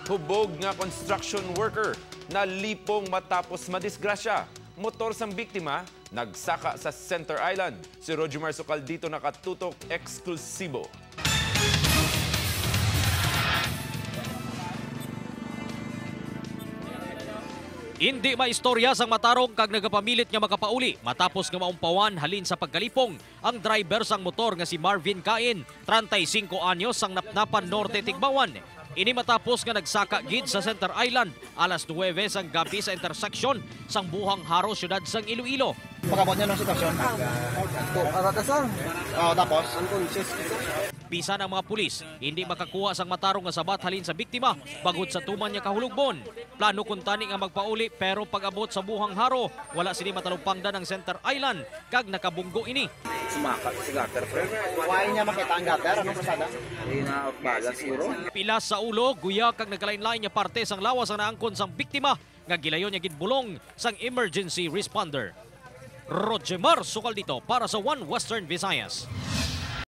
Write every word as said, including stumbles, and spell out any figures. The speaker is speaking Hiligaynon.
Hubog nga construction worker nalipong matapos madisgrasya. Motor sang biktima nagsaka sa Center Island. Si Roger Marsocaldito nakatutok eksklusibo. Indi maistorya sang matarong kag nagapamilit nga makapauli matapos nga maumpawan halin sa pagkalipong ang driver sang motor nga si Marvin Cain, treinta y cinco anyos, sang Napnapan Norte, Tigbauan. Ini matapos nga nagsaka gid sa Center Island alas nuwebe sang gabi sa intersection sang Buhang Haro, siyudad sang Iloilo. Pagabot niya ng sitwasyon. Ito, aratasan. Oo, tapos? Unconscious. Bisan ang mga pulis hindi makakuha sang matarong nga sabat halin sa biktima bangod sa tuman niya kahulogbon. Plano kuntani nga magpauli, pero pag-abot sa Buhang Haro, wala sini matalupangdan ang Center Island kag nakabunggo ini. Sumakat si gutter, pre. Why niya makita ang gutter? Anong pasada? Hindi na bala siguro. Pilas sa ulo, guya kag nagkalain-lain nga parte sang lawas ang naangkon sang biktima nga gilayon niya gid bulong sang emergency responder. Rogemar Sukaldito para sa One Western Visayas.